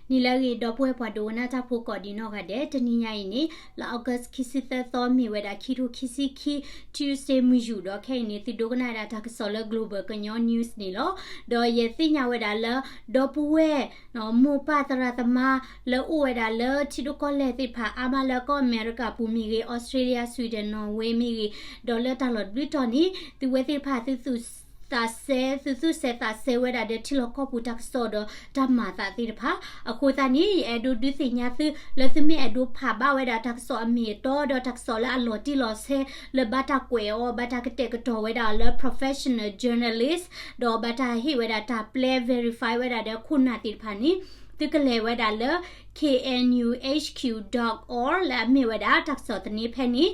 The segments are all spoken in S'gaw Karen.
နံၤလၢအဂ့ၤ ဒီပုၢ်ဝဲၢ်ပှၤဒိကနၣ်တၢ်ဖိကိးဒံးနီၢ်ဂၤဒဲး, တနံၤညါအံၤန့ၣ် လါ August ခံဆံသၢသီ မ့ၢ်ဝဲဒၣ် ခံထိခံဆံခံ Tuesday မုၢ်ယူာ်ဒီး ခဲအံၤန့ၣ် သုဒိကနၣ်ဝဲဒၣ်တၢ်ကစီၣ်လၢ Global ကညီ News န့ၣ်လီၤ. ဒီးယသ့ၣ်ညါဝဲဒၣ်လၢ ဒီပုၢ်ဝဲၢ် မိၢ်ပၢ်သရၣ်သမါ လၢအိၣ်ဝဲဒၣ်လၢထံဒိၣ်ကီၢ်လဲၢ်သ့ၣ်တဖၣ် အါမးလၢကီၢ်အမဲရကၤပူၤမ့ၢ်ဂ့ၤ, Australia, Sweden, Norway မ့ၢ်ဂ့ၤ, ဒီးလၢတၢ်လီၢ်တဘျုးတီၤန့ၣ် သုဝဲသ့ၣ်တဖၣ် သုသူၣ်သးစဲ သုသူၣ်စဲသးစဲဝဲဒၣ်ဒီးထံလီၢ်ကီၢ်ပူၤတၢ်ကစီၣ်ဒီးတၢ်မၤသးသ့ၣ်တဖၣ်. အဃိသတးန့ၣ် ယအဲၣ်ဒိးဒုးသ့ၣ်ညါသု လၢသုမ့ၢ်အဲၣ်ဒိးဖးဘၣ်ဝဲဒၣ်တၢ်ကစီၣ်အမ့ၢ်အတီဒီးတၢ်ကစီၣ်လၢအလီၤတံၢ်လီၤဆဲး လၢဘၣ်တၢ်ကွဲးအီၤ ဘၣ်တၢ်ကတဲာ်ကတီၤဝဲဒၣ်လၢ professional journalist ဒီးဘၣ်တၢ်ဟ့ၣ်ဝဲဒၣ်တၢ်ပျဲ verify ဝဲဒၣ်ဒီးခိၣ်နၢ်သ့ၣ်တဖၣ်န့ၣ် သုကလဲၤဝဲဒၣ်လၢ K N U H Q dot org လၢအမ့ၢ်ဝဲဒၣ်တၢ်ကစီၣ်သန့ဖဲန့ၣ်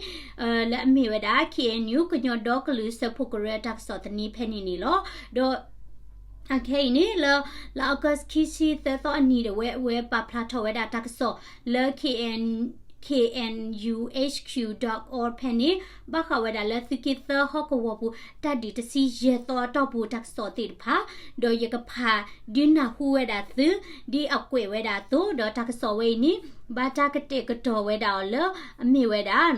လၢအမ့ၢ်ဝဲဒၣ် K N U ကညီဒီကလုာ်စၢဖှိၣ်ကရၢတၢ်ကစီၣ်သန့ဖဲန့ၣ်န့ၣ်လီၤ. ဒီး ခဲအံၤန့ၣ် လၢ လါ August ခံဆံသၢသီအနံၤဒီး ဝဲ ဝဲပာ်ဖျါထီၣ်ဝဲဒၣ်တၢ်ကစီၣ်လၢ K N, K N U H Q dot org ဖဲန့ၣ် ဘၣ်ဃးဝဲဒၣ်လၢသုးက့သၢဟီၣ်ကဝီၤပူၤ တၢ်ဒုးတဆံယဲၢ်သီအတီၢ်ပူၤတၢ်ကစီၣ်သ့ၣ်တဖၣ် ဒီးယကဖးဒုးနၢ်ဟူဝဲဒၣ်သု ဒ်အကွဲးဝဲဒၣ်အသိး ဒီးတၢ်ကစီၣ်ဝဲအံၤန့ၣ် ဘၣ်တၢ်ကတဲာ်ကတီၤဝဲဒၣ်အီၤလၢ အမ့ၢ်ဝဲဒၣ်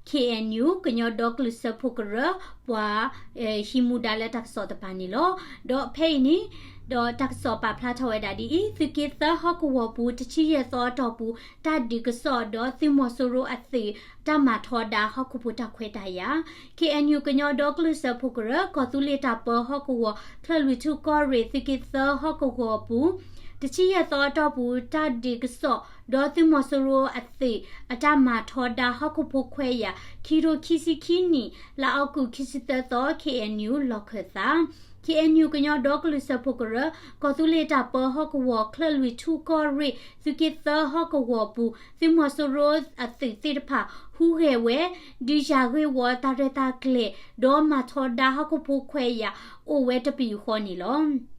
K N U ကညီဒီကလုာ်စၢဖှိၣ်ကရၢ ပှၤ ဟံးမူဒါလၢတၢ်ကစီၣ်တဖၣ်န့ၣ်လီၤ. ဒီးဖဲအံၤန့ၣ် ဒီးတၢ်ကစီၣ်ပာ်ဖျါထီၣ်ဝဲဒၣ်ဒ်အံၤ, သုးက့သၢဟီၣ်ကဝီၤပူၤ တဆံယဲၢ်သီအတီၢ်ပူၤ တၢ်ဒုးကစီၣ်ဒီးသုးမီၤစိရိၤအသုး တၢ်မၤထီဒါဟီၣ်ခိၣ်ဖိတၢ်ခွဲးတၢ်ယာ် K N U ကညီဒီကလုာ်စၢဖှိၣ်ကရၢ ကီၢ်သူလ့ၤတၢ်ပၢဟီၣ်ကဝီၤ ချၢၣ်လွံၢ်ထူၣ်ကီၢ်ရ့ၣ် သုးက့သၢဟီၣ်ကဝီၤပူၤ တဆံယဲၢ်သီအတီၢ်ပူၤ တၢ်ဒုးကစီၣ် ဒီးသုးမီၤစိရိၤအသုး အတၢ်မၤထီဒါဟီၣ်ခိၣ်ဖိခွဲးယာ် ခံထိခံဆံခံနံၣ် လါအီကူး ခံဆံသၢသီ K N U လီၢ်ခၢၣ်သး K N U ကညီဒီကလုာ်စၢဖှိၣ်ကရၢ ကီၢ်သူလ့ၤတၢ်ပၢဟီၣ်ကဝီၤ ချၢၣ်လွံၢ်ထူၣ်ကီၢ်ရ့ၣ် သုးက့သၢဟီၣ်ကဝီၤပူၤ သုးမီၤစိရိၤအသုးသ့ၣ်တဖၣ် ဟူးဂဲၤဝဲ ဒုးယၤဂ့ၢ်ဝီတၢ်ရဲၣ်တၢ်ကျဲၤ ဒီးမၤထီဒါဟီၣ်ခိၣ်ဖိခွဲးယာ် အိၣ်ဝဲတပယူာ်ဃီန့ၣ်လီၤ.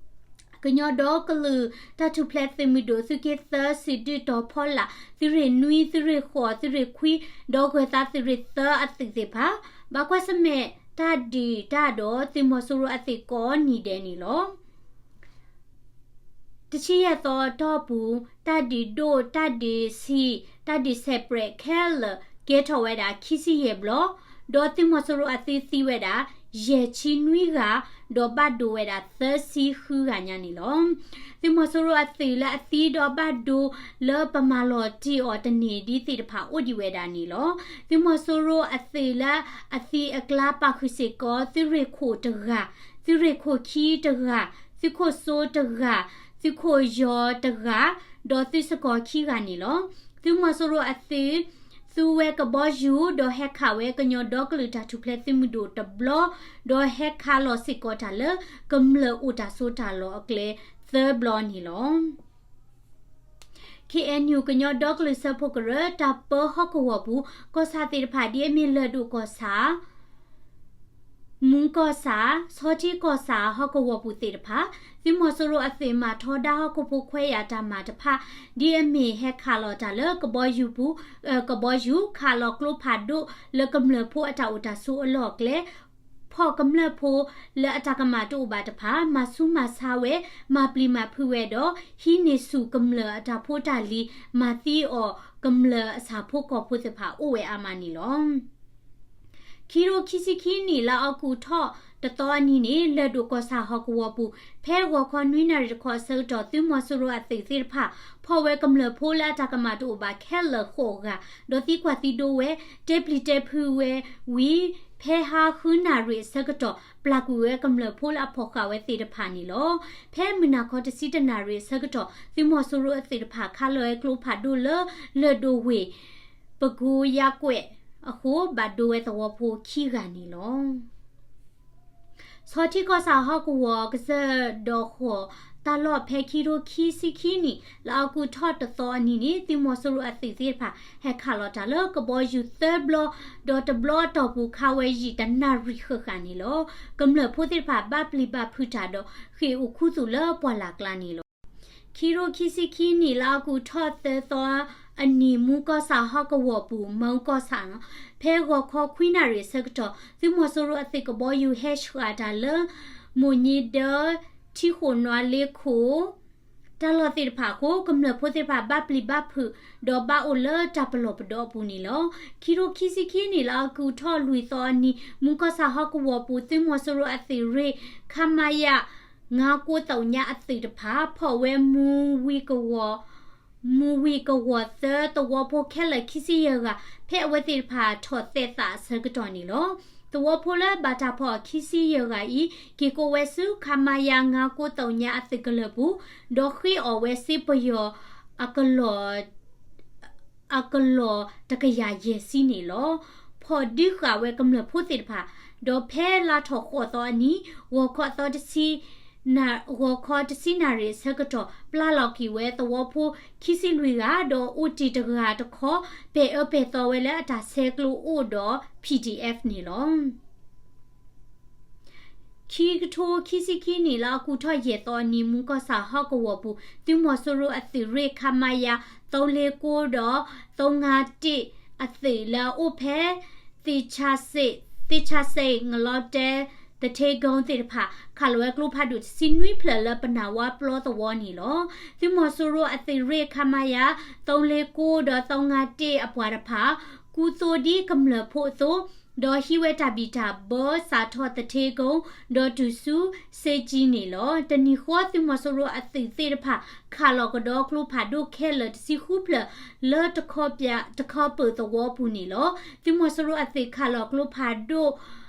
ကညီဒီကလုာ်တၢ်ထူၣ်ဖျဲးသုးမုၢ်ဒိၣ် သုးက့သၢ စံးဒုၣ်တီၤဖီလာ် သုးရ့ၣ်နွံ သုးရ့ၣ်ဃိး သုးရ့ၣ်ခွံ ဒီးဂၢၤသးသုးရ့ၣ်သၢအသုးသ့ၣ်တဖၣ် ဘၣ်ကွၢ်ဆၢၣ်မဲာ်တၢ်ဒုးတၢ်ဒီးသုးမီၤစိရိၤအသုးကိးနံၤဒဲးန့ၣ်လီၤ. တဆံယဲၢ်သီအတီၢ်ပူၤ တၢ်ဒုးဒိၣ် တၢ်ဒုးဆံး တၢ်ဒုးဆဲးပြဲးခဲလၢာ် ကဲထီၣ်ဝဲဒၣ်ခံဆံယဲၢ်ဘျီ ဒီးသုးမီၤစိရိၤအသုးသံဝဲဒၣ် ယဲၢ်ဆံနွံဂၤ ဒီးဘၣ်ဒိဝဲဒၣ်သၢဆံဃုဂၤညါန့ၣ်လီၤ. သုးမီၤစိရိၤအသုးလၢအသံဒီးဘၣ်ဒိလၢပမၤလီၤတံၢ်အီၤတန့ၢ်ဒံးသ့ၣ်တဖၣ်အိၣ်ဒံးဝဲဒၣ်န့ၣ်လီၤ. သုးမီၤစိရိၤအသုးလၢအသံအကျါပာ်ဃုာ်စ့ၢ်ကီး သုးရ့ၣ်ခိၣ်တဂၤ, သုးရ့ၣ်ခိၣ်ခံတဂၤ, သုးခိၣ်စိတဂၤ, သုးခိၣ်ယီၤတဂၤ, ဒီးသုးစကီၤခံဂၤန့ၣ်လီၤ. သုးမီၤစိရိၤအသုး သူဝဲကဘီယူၤ ဒီးဟဲခးဝဲကညီဒီကလုာ်တၢ်ထူၣ်ဖျဲးသုးမုၢ်ဒိၣ်တဘျီ, ဒီးဟဲခးလီၤစ့ၢ်ကီးတၢ်လၢ ကမျၢၢ်အိၣ်တၢ်ဆိးတၢ်လီၢ်အကျဲသၢဘျီန့ၣ်လီၤ. K N U ကညီဒီကလုာ်စၢဖှိၣ်ကရၢ တၢ်ပၢဟီၣ်ကဝီၤပူၤ ကီၢ်ဆၣ်သ့ၣ်တဖၣ် ဒ်အမ့ၢ်လၢၢ်ဒိၣ်ကီၢ်ဆၣ် မူကီၢ်ဆၣ်, ဆီထံကီၢ်ဆၣ်ဟီၣ်ကဝီၤပူၤသ့ၣ်တဖၣ် သုးမီၤစိရိၤအသုးမၤထီဒါဟီၣ်ခိၣ်ဖိခွဲးယာ်တၢ်မၤတဖၣ် ဒ်အမ့ၢ်ဟဲခးလီၤတၢ်လၢကဘီယူၤပူၤ, ကဘီယူၤ ခးလီၤကျိဖးဒိၣ်လၢကမျၢၢ်ဖိအတၢ်အိၣ်တၢ်ဆိးအလီၢ်အကျဲ ဖီၣ်ကမျၢၢ်ဖိလၢအတၢ်ကမၣ်တအိၣ်ဘၣ်တဖၣ် မၤဆူးမၤဆါဝဲ, မၤပျံၤမၤဖုးဝဲဒီး ဟံးန့ၢ်ဆူၣ်ကမျၢၢ်အတၢ်ဖိတၢ်လံၤ, မၤသံအီၣ်ကမျၢၢ်အဆၣ်ဖိကီၢ်ဖိသ့ၣ်တဖၣ်အိၣ်ဝဲအါမးန့ၣ်လီၤ. ခံကထိခံဆံခံနံၣ် လါအီကူးထီၣ်တသီအနံၤန့ၣ် လၢၢ်ဒိၣ်ကီၢ်ဆၣ်ဟီၣ်ကဝီၤပူၤ ဖဲဂီၤခီနွံနၣ်ရံၣ်တခီအဆၢကတီၢ် သုးမီၤစိရိၤအသုးသ့ၣ်တဖၣ် ဖီၣ်ဝဲကမျၢၢ်ဖိလၢအတၢ်ကမၣ်တအိၣ်ဘၣ်ခဲလၢာ်ဃိးဂၤ ဒီးသံကွၢ်သံဒိးဝဲ တဲပျံၤတဲဖုးဝဲဝံၤ ဖဲဟါဃုနၣ်ရံၣ်အဆၢကတီၢ် ပျၢ်ကွံာ်ဝဲကမျၢၢ်ဖိလၢအဖီၣ်ဃာ်ဝဲသ့ၣ်တဖၣ်န့ၣ်လီၤ. ဖဲမုၢ်နၤခီတဆံတၢနၣ်ရံၣ်အဆၢကတီၢ် သုးမီၤစိရိၤအသုးတဖၣ် ခးလီၤဝဲကျိဖးဒိၣ်လၢ လၢၢ်ဒိၣ်ဝ့ၢ် ပကိယါကွဲးအဃိ ဘၣ်ဒိဝဲသဝီဖိခံဂၤန့ၣ်လီၤ. ဆီထံကီၢ်ဆၣ်ဟီၣ်ကဝီၤ ကစၢၢ်ဒီးဃိး တၢ်လီၢ်ဖဲခံကထိခံဆံခံနံၣ် လါအီကူးထီၣ်တသီအနံၤန့ၣ် သုးမီၤစိရိၤအသုးသ့ၣ်တဖၣ် ဟဲခးလီၤတၢ်လၢကဘီယူၤသၢဘျီ ဒီးတဘျီအတီၢ်ပူၤခးဝဲယံာ်တနၣ်ရံၣ်ဃၣ်ဃၣ်န့ၣ်လီၤ. ကမျၢၢ်ဖိသ့ၣ်တဖၣ်ဘၣ်ပျံၤဘၣ်ဖုးတၢ်ဒီး ဃ့ၢ်အိၣ်ခူသူၣ်လၢပှၢ်လၢ်ကျါန့ၣ်လီၤ. ခံကထိခံဆံခံနံၣ် လါအီကူးထီၣ်သၢသီအနံၤ မူကီၢ်ဆၣ်ဟီၣ်ကဝီၤပူၤ မူကီၢ်ဆၣ် ဖဲဂီၤခီခွံနၣ်ရံၣ်အဆၢကတီၢ် သုးမီၤစိရိၤအသုးကဘီယူၤဟဲဆှးတၢ်လၢ မိၢ်ည့ဒၢ ထံဃိၣ်နွါလ့ခိၣ် တၢ်လီၢ်သ့ၣ်တဖၣ်အဃိ ကမျၢၢ်ဖိသ့ၣ်တဖၣ်ဘၣ်ပျံၤဘၣ်ဖုး ဒီးဘၣ်အိၣ်လၢတၢ်ပလီၢ်ပဒီအပူၤန့ၣ်လီၤ. ခံထိခံဆံခံနံၣ်လၢအကူၣ်ထီၣ်လွံၢ်သီအနံၤ မူကီၢ်ဆၣ်ဟီၣ်ကဝီၤပူၤ သုးမီၤစိရိၤအသုးရ့ၣ် ခမရ ငါးကိုးသုည အသုးတဖၣ် ဖီၣ်ဝဲ မူဝံၤကဝီၤ မူဝံၤကဝီၤသၢ သဝီဖိခဲလၢာ်ခံဆံယဲၢ်ဂၤ ဖဲအဝဲသ့ၣ်တဖၣ်ထီၣ်သဲးသးအဆၢကတီၢ်န့ၣ်လီၤ. သဝီဖိလၢဘၣ်တၢ်ဖီၣ်ခံဆံယဲၢ်ဂၤအံၤ က့ၤကိးဝဲဆူ ခမရ ငါးကိုးသုည အသုးကလၢၤပူၤ ဒီးဃ့အီၣ်ဝဲစ့ပယီၤ အကလီၢ် အကလီၢ်တကယၤယဲၢ်ဆံန့ၣ်လီၤ. ဖီၣ်ဒုးဃာ်ဝဲကမျၢၢ်ဖိသ့ၣ်တဖၣ် ဒီးဖဲလါထီၣ်ဃိးသီအနံၤ ဂီၤခီသီတဆံ ဂီၤခီတဆံနၣ်ရံၣ်အဆၢကတီၢ် ပျၢ်လီၤက့ၤဝဲသဝီဖိခံဆံလွံၢ်ဂၤ ဒီးအိၣ်တ့ၢ်တဂၤတခီ ပဲာ်အၢပဲာ်သီဝဲလၢအတၢ်ဆဲးကျိးအိၣ်ဒီး P D F န့ၣ်လီၤ. ခံကထိခံဆံခံနံၣ်လၢအကူၣ်ထီၣ်ယဲၢ်သီအနံၤ မူကီၢ်ဆၣ်ဟီၣ်ကဝီၤပူၤ သုးမီၤစိရိၤအသုးရ့ၣ် ခမရ သုံးလေးကိုး ဒီး သုံးငါးတစ် အသုးလၢအအိၣ်ဖဲ သ့ၣ်ဆါစ့ၣ် သ့ၣ်ဆါစ့ၣ် ငလီတဲ သထ့ကိသ့ၣ်တဖၣ် ခးလီၤဝဲကျိဖးဒိၣ်တဆံနွံဖျၢၣ်လၢပနၢ်ဝါပျီသဝီန့ၣ်လီၤ. သုးမီၤစိရိၤအသုးရ့ၣ် ခမရ သုံးလေးကိုး ဒီး သုံးငါးတစ် အပှၤတဖၣ် ကူသိဒ်ကမျၢၢ်ဖိအသိး ဒီးဟံးဝဲတၢ်ဘံၣ်တၢ်ဘၢစးထီၣ်သထ့ကိ ဒီးတုၤဆူစ့ကၠံန့ၣ်လီၤ. တနံၤဃီ သုးမီၤစိရိၤအသုးသ့ၣ်တဖၣ် ခးလီၤကဒီးကျိဖးဒိၣ်ခဲလၢာ်တဆံဃုဖျၢၣ်လၢတခီပၠး တခီပၢၢ်သဝီပူၤန့ၣ်လီၤ. သုးမီၤစိရိၤအသုးခးလီၤကျိဖးဒိၣ်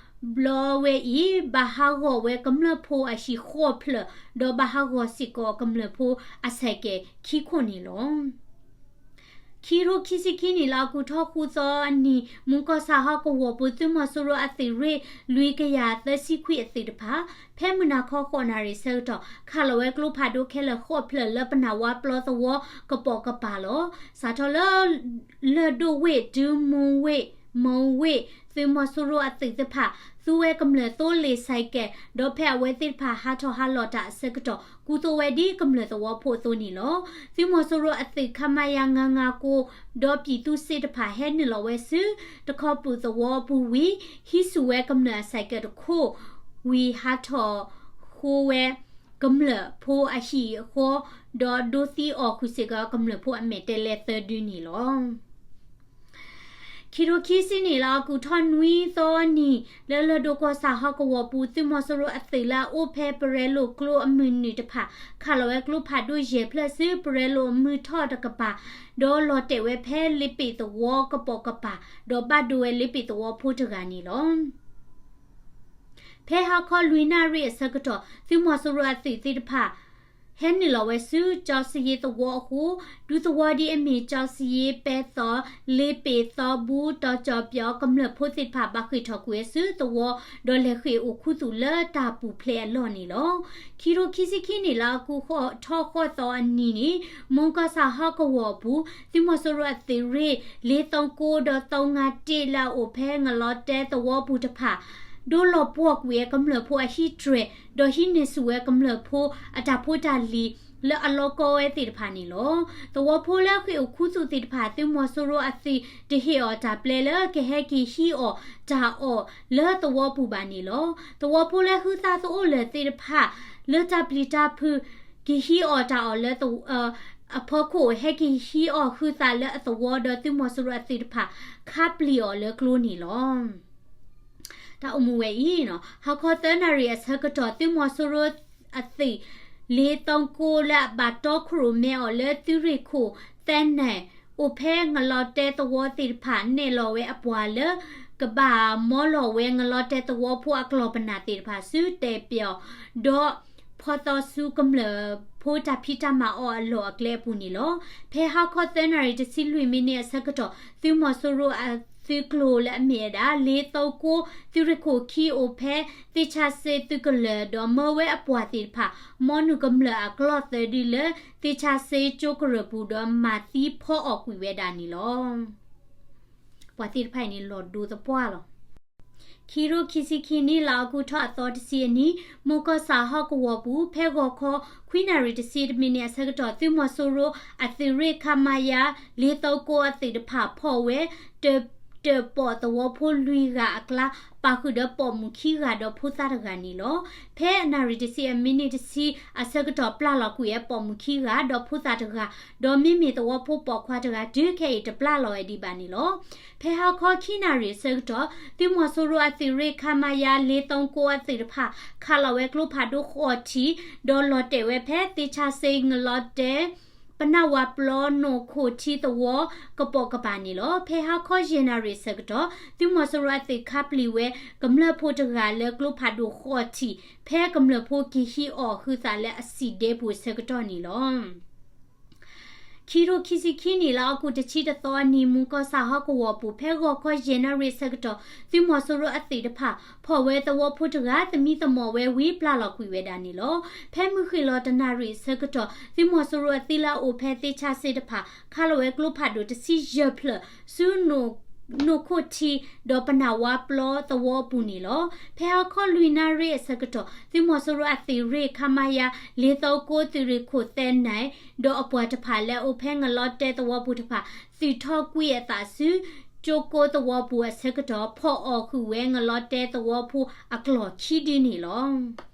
ဘျီဝဲအံၤ ဘၣ်ဟးဂီၤဝဲကမျၢၢ်ဖိအဟံၣ်ဃိးဖျၢၣ် ဒီးဘၣ်ဟးဂီၤစ့ၢ်ကီးကမျၢၢ်ဖိအဆဲးကဲးခံခိၣ်န့ၣ်လီၤ. ခံထိခံဆံခံနံၣ်လၢအကူၣ်ထီၣ်ဃုသီအနံၤ မူကီၢ်ဆၣ်ဟီၣ်ကဝီၤပူၤ သုးမီၤစိရိၤအသုးရ့ၣ် လွံၢ်ကယၤသၢဆံခွံအသုးတဖၣ် ဖဲမုၢ်နၤခီဃိးနၣ်ရံၣ်ဆၢကတီၢ် ခးလီၤဝဲကျိဖးဒိၣ်ခဲလၢာ်ဃိးဖျၢၣ်လၢပနၢ်ဝါပျီသဝီကပိာ်ကပၤလီၤ. စးထီၣ်လၢ လၢၢ်ဒိၣ်ဝ့ၢ်တုမူဝ့ၢ် မူဝ့ၢ် သုးမီၤစိရိၤအသုးသ့ၣ်တဖၣ် သူဝဲကမျၢၢ်သိလ့ၣ်ဆဲးကဲး ဒီးဖဲအဝဲသ့ၣ်တဖၣ်ဟးထီၣ်ဟးလီၤတၢ်အဆၢကတီၢ် ကူသိဝဲဒ်ကမျၢၢ်သဝီဖိအသိးန့ၣ်လီၤ. သုးမီၤစိရိၤအသုး ခမရ ငါးငါးကိုး ဒီးပံၣ်သူစ့တဖၣ်ဟဲနုာ်လီၤဝဲဆူ တခီပၢၢ်သဝီပူၤဝံၤ ဟံးဆူၣ်ဝဲကမျၢၢ်အဆဲးကဲးတခိၣ် ဝံၤဟးထီၣ်ဃိဝဲ ကမျၢၢ်ဖိအဟံၣ်အဃီ ဒီးဒိးသံအီၤဃုာ်စ့ၢ်ကီးကမျၢၢ်ဖိအမဲာ်တဲးလဲးသၢဒုန့ၣ်လီၤ. ခံထိခံဆံနံၣ်လၢအကူၣ်ထီၣ်နွံသီနံၤ လၢလၢၢ်ဒိၣ်ကီၢ်ဆၣ်ဟီၣ်ကဝီၤပူၤ သုးမီၤစိရိၤအသုးလၢအအိၣ်ဖဲပရဲလိာ်ကျိအမုၢ်နုာ်တဖၣ် ခးလီၤဝဲကျိဖးဒိၣ်ယဲၢ်ဖျၢၣ်ဆူ ပရဲလိာ်မုၢ်ထီၣ်တကပၤ ဒီးလီၤတဲာ်ဝဲဖဲလ့ပ့ၤသဝီကပိာ်ကပၤ ဒီးဘၣ်ဒိဝဲလ့ပ့ၤသဝီဖိတဂၤန့ၣ်လီၤ. ဖဲဟါခီလွံၢ်နၣ်ရံၣ်အဆၢကတီၢ် သုးမီၤစိရိၤအသုးသ့ၣ်တဖၣ် ဟဲနုာ်လီၤဝဲဆူ ကၠီစယ့သဝီအဃိ ဒူသဝီဒ်အမ့ၢ် ကၠီစယ့ ပဲသီ လ့ပ့ၤ သီဘူ တီၤကၠီၤပၠီ ကမျၢၢ်ဖိသ့ၣ်တဖၣ် ဘၣ်ဃ့ၢ်ထီၣ်ကွံာ်ဝဲဆူသဝီ ဒီးလဲၤဃ့ၢ်အိၣ်ခူသူၣ်လၢတၢ်ပူၤဖျဲးအလီၢ်န့ၣ်လီၤ. ခံထိခံဆံခံနံၣ်လၢအကူၣ်ထီၣ်ဃိးသီအနံၤန့ၣ် မူကီၢ်ဆၣ်ဟီၣ်ကဝီၤအပူၤ သုးမီၤစိရိၤအသုးရ့ၣ် လေးသုံးကိုး ဒီး သုံးငါးတစ် လၢအအိၣ်ဖဲငလီတဲသဝီပူၤတဖၣ် ဒိလီၤပှီၢ်ကွံာ်ဝဲကမျၢၢ်ဖိအဟံၣ်တြဲၤ ဒီးဟံးန့ၢ်ဆူၣ်ဝဲကမျၢၢ်ဖိအတၢ်ဖိတၢ်လံၤ လၢအလီၤကီဝဲသ့ၣ်တဖၣ်န့ၣ်လီၤ. သဝီဖိလၢဃ့ၢ်အိၣ်ခူသူၣ်သ့ၣ်တဖၣ် သုးမီၤစိရိၤအသုးတဟ့ၣ်အီၤတၢ်ပျဲလၢကဟဲက့ၤဟံးအီၣ်တၢ်အီၣ်လၢသဝီပူၤဘၣ်န့ၣ်လီၤ. သဝီဖိလၢဟုသးသအိၣ်လၢာ်သ့ၣ်တဖၣ် လၢတၢ်ပျံၤတၢ်ဖုး က့ၤဟံးအီၣ်တၢ်အီၣ်လၢအဖီခိၣ် ဟဲက့ၤဟံးအီၣ်ဟုသးလၢအသဝီ ဒီးသုးမီၤစိရိၤအသုးတဖၣ် ခါပျံၤအီၤလၢကျိန့ၣ်လီၤ. တၢ်အိၣ်မူဝဲအံၤ ဟါခီသၢနၣ်ရံၣ်အဆၢကတီၢ် သုးမီၤစိရိၤအသုး လေးသုံးကိုး လၢအဘၣ်တီခိၣ်ရိၣ်မဲအီၤလၢသုးရ့ၣ်ခိၣ်သဲနဲၣ် အိၣ်ဖဲငလီတဲသဝီသ့ၣ်တဖၣ် နဲၣ်လီၤဝဲအပှၤလၢ ကဘၣ်မီလီၤဝဲငလီတဲသဝီဖိအကျီၢ်ပနၢ်သ့ၣ်တဖၣ်ဆူတဲာ်ပျီ ဒီးဖီသီဆူကမျၢၢ်ဖိတၢ်ဖံးတၢ်မၤအီၣ်အလီၢ်အကျဲအပူၤန့ၣ်လီၤ. ဖဲဟါခီသၢနၣ်ရံၣ်တဆံလွံၢ်မံးနံးအဆၢကတီၢ် သုးမီၤစိရိၤအသုးကျိၤလၢအမ့ၢ်ဝဲဒၣ် လေးသုံးကိုး သုးရ့ၣ်ခိၣ်ခံ အိၣ်ဖဲသ့ၣ်ဆါစ့သုးကလၢၤ ဒီးမၢဝဲအပှၤသ့ၣ်တဖၣ် မီနုာ်ကမျၢၢ်အကျီၢ်သၢဒုလၢ သ့ၣ်ဆါစ့ကၠိကရၢၢ်ပူၤ ဒီးမၤသံဖီအီၣ်ကွံာ်ဝဲဒၣ်န့ၣ်လီၤ. ပှၤသ့ၣ်တဖၣ်အံၤန့ၣ် လီၤဒိသပှၢ်လီၤ. ခံထိခံဆံခံနံၣ်လၢအကူၣ်ထီၣ်အသီတဆံအနံၤ မူကီၢ်ဆၣ်ဟီၣ်ကဝီၤပူၤ ဖဲဂီၤခီခွံနၣ်ရံၣ်တဆံတမံးနံးအဆၢကတီၢ် သုးမီၤစိရိၤအသုးရ့ၣ် ခမရ လေးသုံးကိုး အသုးတဖၣ်ဖီၣ်ဝဲ တၢ တၢၣ်ပီၣ်သဝီဖိလွံၢ်ဂၤအကျါ ပာ်ဃုာ်ဒီးပိာ်မုၣ်ခံဂၤဒီးဖိသၣ်တဂၤန့ၣ်လီၤ. ဖဲအနၣ်ရံၣ်တဆံအမံးနံးတဆံအဆၢကတီၢ် ပျၢ်လီၤကွံာ်ဝဲပိာ်မုၣ်ခံဂၤ ဒီးဖိသၣ်တဂၤ, ဒီးမ့မ့ၢ်သဝီဖိပိာ်ခွါတဂၤ တုၤခဲအံၤတပျၢ်လီၤဝဲဒံးဘၣ်န့ၣ်လီၤ. ဖဲဟါခီခံနၣ်ရံၣ်အဆၢကတီၢ် သုးမီၤစိရိၤအသုးရ့ၣ် ခမရ လေးသုံးကိုးအသုးတဖၣ် ခးလီၤဝဲကျိဖးဒိၣ်ဃိးထံၣ် ဒီးလီၤတဲာ်ဝဲဖဲသ့ၣ်ဆါစ့ ငလီၤတဲ ပနၢ်ဝါပျီ နိၣ်ခိၣ်ထံသဝီကပိာ်ကပၤန့ၣ်လီၤ. ဖဲဟါခီယဲၢ်နၣ်ရံၣ်အဆၢကတီၢ် သုးမီၤစိရိၤအသုးခးပျံၤဝဲကမျၢၢ်ဖိတဂၤလၢကျိဖးဒိၣ်ဃိးထံၣ် ဖဲကမျၢၢ်ဖိက့ၤဟံးအီၤဃုသးလၢအစံၣ်ဒဲပူၤအဆၢကတီၢ်န့ၣ်လီၤ. ခံထိခံဆံခံနံၣ် လါအီကူးတဆံတသီအနံၤ မူၤကီၢ်ဆၣ်ဟီၣ်ကဝီၤပူၤ ဖဲဂီၤခီယဲၢ်နၣ်ရံၣ်အဆၢကတီၢ် သုးမီၤစိရိၤအသုးတဖၣ် ဖီၣ်ဝဲသဝီဖိတဂၤ သမံသမိးဝဲဝံၤ ပျၢ်လီၤကွံာ်ဝဲဒၣ်န့ၣ်လီၤ. ဖဲမုၢ်ဃ့ၢ်လီၤတနၣ်ရံၣ်အဆၢကတီၢ် သုးမီၤစိရိၤအသုးလၢအအိၣ်ဖဲသ့ၣ်ဆါစ့တဖၣ် ခးလီၤဝဲကျိဖးဒိၣ်တဆံယဲၢ်ဖျၢၣ် ဆူ နိၣ်ခိၣ်ထံ ဒီးပနၢ်ဝါပျီသဝီအပူၤန့ၣ်လီၤ. ဖဲဟါခီလွံၢ်နၣ်ရံၣ်အဆၢကတီၢ် သုးမီၤစိရိၤအသုးရ့ၣ် ခမရ လေးသုံးကိုး သုးရ့ၣ်ခိၣ်သဲနၢၣ် ဒီးအပှၤတဖၣ်လၢအအိၣ်ဖဲငလီၤတဲသဝီပူၤတဖၣ် သုးထီၣ်ကွံာ်အသးဆူ ကၠိကိသဝီပူၤအဆၢကတီၢ် ဖီၣ်အီၣ်ဃုာ်ဝဲငလီၤတဲသဝီဖိအကျိာ်ခံဒုန့ၣ်လီၤ.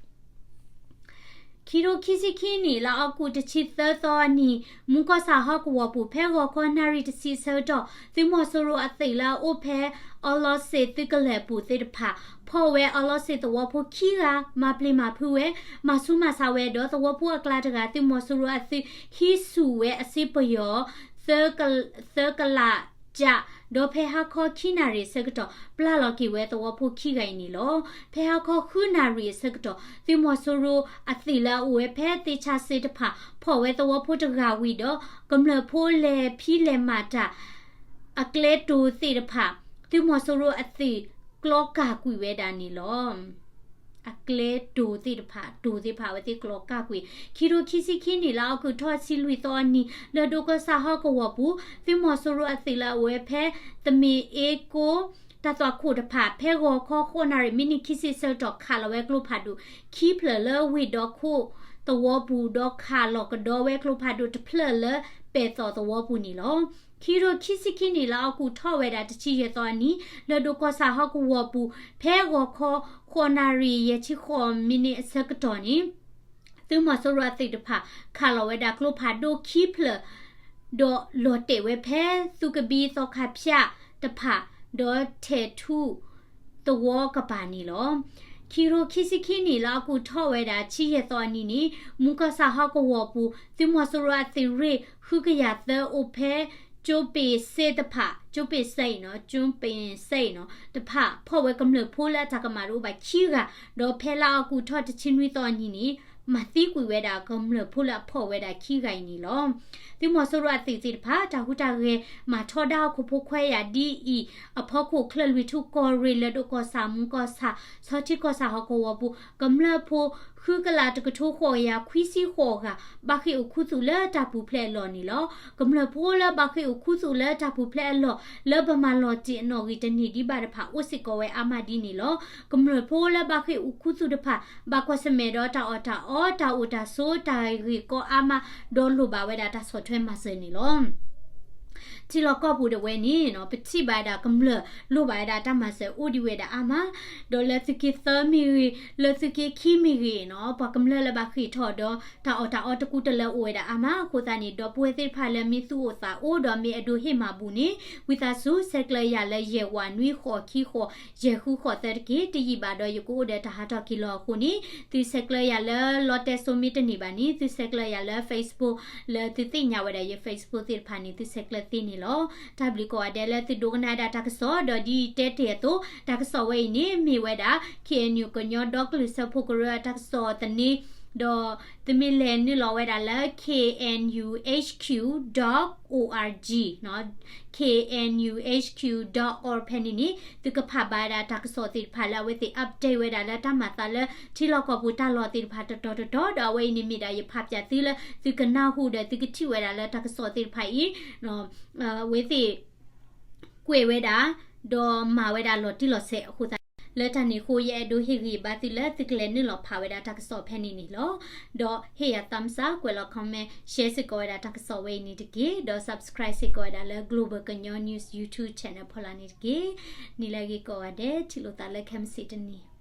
ခံထိခံဆံခံနံၣ် လါအီကူးတဆံသၢသီအနံၤ မူၤကီၢ်ဆၣ်ဟီၣ်ကဝီၤပူၤ ဖဲဂီၤခီနၣ်ရံၣ်တဆံအဆၢကတီၢ် သုးမီၤစိရိၤအသုးလၢအအိၣ်ဖဲ အီလီၤစ့ၣ်သုးကလၢၤပူၤသ့ၣ်တဖၣ် ဖီၣ်ဝဲအီလီၤစ့ၣ်သဝီဖိခံဂၤ မၤပျံၤမၤဖုးဝဲ မၤဆူးမၤဆါဝဲ ဒီးသဝီဖိအကျါတဂၤ သုးမီၤစိရိၤအသုးဟံးဆူၣ်ဝဲအစ့ပယီၤ သၢကလးကၠး ဒီးဖဲဟါခီခံနၣ်ရံၣ်အဆၢကတီၢ် ပျၢ်လီၤက့ၤဝဲသဝီဖိခံဂၤအံၤန့ၣ်လီၤ. ဖဲဟါခီဃုနၣ်ရံၣ်အဆၢကတီၢ် သုးမီၤစိရိၤအသုးလၢအအိၣ်ဝဲဖဲသ့ၣ်ဆါစ့တဖၣ် ဖီၣ်ဝဲသဝီဖိတဂၤဝံၤဒီး ကမျၢၢ်ဖိလဲၤဖံးလဲၤမၤတၢ် အကျဲတိၤသ့ၣ်တဖၣ် သုးမီၤစိရိၤအသုးကျီကၢ်ကွံာ်ဝဲဒၣ်န့ၣ်လီၤ. အကျဲတိၤသ့ၣ်တဖၣ် တိၤသ့ၣ်တဖၣ်အဝဲသ့ၣ်ကျီကၢ်ကွံာ် ခံထိခံဆံခံနံၣ် လါအီကူးထီၣ်ဆံလွံၢ်သီအနံၤ လၢၢ်ဒိၣ်ကီၢ်ဆၣ်ဟီၣ်ကဝီၤပူၤ သုးမီၤစိရိၤအသုးလၢအအိၣ်ဝဲဖဲ သမ့ၣ်အ့ကိ တၢ်သွၣ်ခိၣ်တဖၣ် ဖဲဂီၤခီဃိးနၣ်ရံၣ်မံးနံးခံဆံအဆၢကတီၢ် ခးလီၤဝဲကျိဖးဒိၣ်ခံဖျၢၣ်လၢဝ့ၢ်ဒီခိၣ်သဝီပူၤ ဒီးခးလီၤကဒီးဝဲကျိဖးဒိၣ်တဖျၢၣ်လၢပဲာ်သီၣ်သဝီပူၤန့ၣ်လီၤ. ခံထိခံဆံခံနံၣ် လါအီကူးထီၣ်ဝဲဒၣ်တဆံယဲၢ်သီအနံၤ လၢၢ်ဒိၣ်ကီၢ်ဆၣ်ဟီၣ်ကဝီၤပူၤ ဖဲဂီၤခီဃိးနၣ်ရံၣ်ယဲၢ်ဆံဃိးမံးနံးအဆၢကတီၢ်န့ၣ် သုးမီၤစိရိၤအသုးတဖၣ် ခးလီၤဝဲဒၣ်ကျိဖးဒိၣ်ခံဖျၢၣ် ဒီးလီၤတဲာ်ဝဲဖဲသုးကဘံသီခါဖၠၣ်တဖၣ် ဒီးထဲးထူၣ်သဝီကပၤန့ၣ်လီၤ. ခံထိခံဆံခံနံၣ် လါအီကူးထီၣ်ဝဲဒၣ်တဆံယဲၢ်သီအနံၤန့ၣ် မူၤကီၢ်ဆၣ်ဟီၣ်ကဝီၤပူၤ သုးမီၤစိရိၤအသုးရ့ၣ် ဃုကယၤသၢ အိၣ်ဖဲ ကၠိပ့ၤစဲတဖၣ် ကၠိပ့ၤစဲအံၤနီၤ ကၠိပ့ၤစဲအံၤနီၤ တဖၣ် ဖီၣ်ဝဲကမျၢၢ်ဖိလၢအတၢ်ကမၣ်တအိၣ်ဘၣ်ခံဂၤ ဒီးဖဲလါအီကူးထီၣ်တဆံနွံသီအနံၤန့ၣ် မၤသံကွံာ်ဝဲဒၣ်ကမျၢၢ်ဖိလၢအဖီၣ်ဝဲဒၣ်ခံဂၤအံၤန့ၣ်လီၤ. သုးမီၤစိရိၤအသုးသ့ၣ်တဖၣ် တၢ်ဟူးတၢ်ဂဲၤမၤထီဒါဟီၣ်ခိၣ်ဖိခွဲးယာ်ဒ်အံၤ အဖီခိၣ် ချၢၣ်လွံၢ်ထူၣ်ကီၢ်ရ့ၣ် လၢၢ်ဒိၣ်ကီၢ်ဆၣ် မူၤကီၢ်ဆၣ် ဆီထံကီၢ်ဆၣ်ဟီၣ်ကဝီၤပူၤ ကမျၢၢ်ဖိ ဃုကလးတကထိဃိးကယၤခွံဆံဃိးဂၤ ဘၣ်ဃ့ၢ်အိၣ်ခူသူၣ်လၢတၢ်ပူၤဖျဲးအလီၢ်န့ၣ်လီၤ. ကမျၢၢ်ဖိလၢဘၣ်ဃ့ၢ်အိၣ်ခူသူၣ်လၢတၢ်ပူၤဖျဲးအလီၢ် လၢပမၤလီၤတံၢ်အနီၣ်ဂံၢ်တန့ၢ်ဒံးဘၣ်တဖၣ် အိၣ်စ့ၢ်ကီးဝဲအါမးဒ်န့ၣ်လီၤ. ကမျၢၢ်ဖိလၢဘၣ်ဃ့ၢ်အိၣ်ခူသူၣ်တဖၣ် ဘၣ်ကွၢ်ဆၢၣ်မဲာ်ဒီးတၢ်အီၣ်တၢ်အီ တၢ်အိၣ်တၢ်ဆိး တၢ်ဂ့ၢ်ကီအါမး ဒီးလိၣ်ဘၣ်ဝဲဒၣ်တၢ်ဆီၣ်ထွဲမၤစၢၤန့ၣ်လီၤ. ထံလီၢ်ကီၢ်ပူၤဒၣ်ဝဲန့ၣ် ပထံၣ်ဘၣ်ဝဲဒၣ်ကမျၢၢ်လိၣ်ဘၣ်ဝဲဒၣ်တၢ်မၤစၢၤအိၣ်ဒံးဝဲဒၣ်အါမး, ဒီးလၢသုးက့သၢမ့ၢ်ဂ့ၤ, လၢသုးက့ခံမ့ၢ်ဂ့ၤနီၤ, ပှၤကမျၢၢ်လၢဘၣ်ဃ့ၢ်ထီၣ်ဒီး တၢ်အီၣ်တၢ်အီတကူတလၢအိၣ်ဝဲဒၣ်အါမး. အဃိသတးန့ၣ် ဒီပုၢ်ဝဲၢ်သ့ၣ်တဖၣ်လၢမ့ၢ်သူၣ်အိၣ်သးအိၣ်ဒီးမ့ၢ်အဒိးဟ့ၣ်မၤဘူၣ်န့ၣ် ဝံသးစူၤဆဲးကျၢယၤလၢယဲၢ်ဝးနွံဃိးခံဃိး ယဲၢ်ဃုဃိးသၢတက့ၢ်. တယံာ်ဘၣ်ဒီးယကအိၣ်ဒီးတၢ်ဟးထီၣ်က့ၤလီၤအဃိန့ၣ် သုဆဲးကျၢယၤလၢလီတဲစိမ့ၢ်တန့ၢ်ဘၣ်န့ၣ် သုဆဲးကျၢယၤလၢ Facebook လၢသုသ့ၣ်ညါဝဲဒၣ်ယ Facebook သ့ၣ်တဖၣ်န့ၣ် သုဆဲးကျၢသ့န့ၣ်လီၤ. တၢ်ဘျုးကိးဂၤဒဲးလၢသုဒိကနၣ်ဝဲဒၣ်တၢ်ကစီၣ် ဒီးဒ်တဲတ့ၢ်အသိး တၢ်ကစီၣ်ဝဲအံၤန့ၣ် မ့ၢ်ဝဲဒၣ် K N U ကညီဒီကလုာ်စၢဖှိၣ်ကရၢအတၢ်ကစီၣ်သန့, ဒီးသုမ့ၢ်လဲၤနုာ်လီၤဝဲဒၣ်လၢ K N U H Q dot O R G နီၤ, K N U H Q dot org ဖဲန့ၣ်န့ၣ် သုကဖးဘၣ်ဝဲဒၣ်တၢ်ကစီၣ်သ့ၣ်တဖၣ်လၢအဝဲသ့ၣ် update ဝဲဒၣ်လၢတၢ်မၤသးလၢထံလီၢ်ကီၢ်ပူၤတၢ်လီၢ်သ့ၣ်တဖၣ်တတီၤတတီၤ, ဒီးအဝဲအံၤန့ၣ်မ့ၢ်ဒၣ်ယဖးပၠးသုလၢ သုကနၢ်ဟူဒီးသုကထံၣ်ဝဲဒၣ်လၢတၢ်ကစီၣ်သ့ၣ်တဖၣ်အံၤ အဝဲသ့ၣ် ကွဲးဝဲဒၣ် ဒီးမၤဝဲဒၣ်လီၤတံၢ်လီၤဆဲးအဃိသတး လၢတၢ်န့ၣ်အဃိ ယအဲၣ်ဒိးဟ့ၣ်ဂံၢ်ဘါသုလၢသုကလဲၤနုာ်လီၤဖးဝဲဒၣ်တၢ်ကစီၣ်ဖဲန့ၣ်န့ၣ်လီၤ. ဒီးဟ့ၣ်ယၤ thumbs up, ကွဲးလီၤ comment, share စ့ၢ်ကီးဝဲဒၣ်တၢ်ကစီၣ်ဝဲအံၤန့ၣ်တက့ၢ်. ဒီး subscribe စ့ၢ်ကီးဝဲဒၣ်လၢ Global ကညီ News YouTube channel ဖီလာ်န့ၣ်တက့ၢ်. နံၤလၢအဂ့ၤကိးဂၤဒဲး ထံၣ်လိာ်သးလၢခဲမုၢ်ဆ့ၣ်တနံၤ.